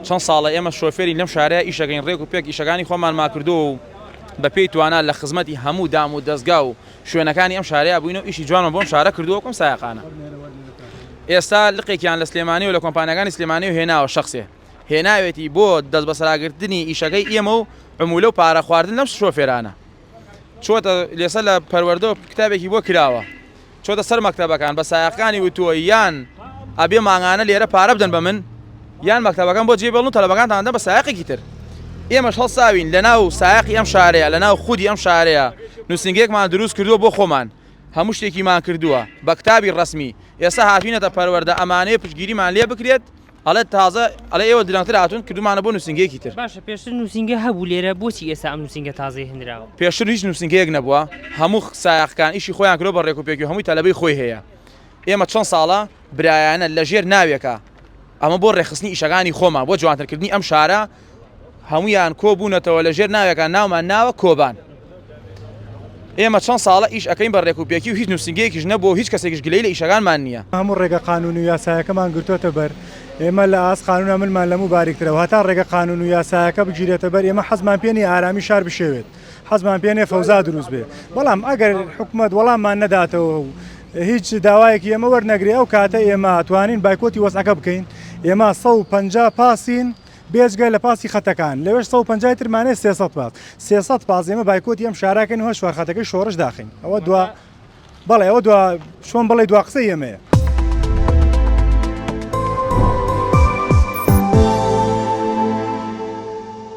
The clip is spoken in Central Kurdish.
چەند ساڵە ئێمە شۆفێرین لەم شارەیە ئیشەکەین ڕێک و پێک ئیشەکانی خۆمانمان کردووە و بە پێی توانا لە خزمەتی هەموو دام و دەزگا و شوێنەکانی ئەم شارەیە بووین و ئیشی جوانمان بۆم شارە کردووە وەکم سایەقانە ئێستا لقێکیان لە سلێمانی و لە کۆمپانیاکانی سلێمانی و هێناوە شخصێ هێناوێتی بۆ دەست بەسەراگرتنی ئیشەکەی ئێمە و عمولە و پارە خواردن لەم شۆفێرانە چۆتە لێسە لە پەروەردە کتابێکی بۆ کراوە چۆتە سەر مەکتەبەکان بە سایەقانی وتووە یان ئەبێ مانگانە لێرە پارە بدەن بە من یان مەکتەبەکان بۆ جێ بێڵن و تەلەبەکانتان دەن بە سایەقێکی تر ئێمەش هەڵساوین لەناو سایەقی ئەم شارەیە لەناو خودی ئەم شارەیە نووسینگەیەکمان دروست کردووە بۆ خۆمان هەموو شتێکیمان کردووە بە کتابی ڕەسمی ئێستا هاتوینەتە پەروەردە ئەمانەیە پشتگیریمان لێ بکرێت ئەڵێ تازە ئەڵێ ئێوە درەنگتر هاتوون کردومانە بۆ نووسینگەیەکی تر. باشە پێشتر نووسینگە هەبوو لێرە بۆچی ئێستا ئەم نووسینگە تازەی هێنراوە؟ پێشتر هیچ نووسینگەیەک نەبووە هەموو سایەقەکان ئیشی خۆیان کردووە بە ڕێکوپێکی و هەمووی تەلەبەی خۆی هەیە ئێمە چەند ساڵە برایانە لەژێر ناوێکا ئەمە بۆ ڕێکخستنی ئیشەکانی خۆمان بۆ جوانترکردنی ئەم شارە هەمویان کۆ بوونەتەوە لە ژێر ناوێکا ناومان ناوە کۆبان ئێمە چەند ساڵە ئیش ئەەکەین بە ڕێک و پێکی و هیچ نووسنگەیەکیش نەبوو و هیچ کەسێکیش گلەی لە ئیشەکانمان نییە. هەموو ڕێگە قانوون و یاسایەکەمان گرتۆتە بەر، ئێمە لە ئاست قانوونا ملمان لەموو باریکترە و هەتا ڕێگە قانوون و یاسایەکە بگیرێتە بەر ئێمە حەزمان پێ نییە ئارامی شار بشێوێت، حەزمان پێ نییە فەوزا دروست بێ، بەڵام ئەگەر حکومەت وەڵاممان نەداتەوە و هیچ داوایەکی ئێمە وەرنەگرێ ئەو کاتە ئێمە توانین بایکۆتی وەزعەکە بکەین، ئێمە 150 پاسین، بێجگە لە پاسی خەتەکان لەوێش 150 ترمان هەیە 300 پاس 300 پاس ئێمە بایکۆتی ئەم شارەکەین و هەر چوار خەتەکەی شۆڕش داخین ئەوە دوا بەڵێ ئەوە دوا چۆن بڵێ دوا قسەی ئێمەیە.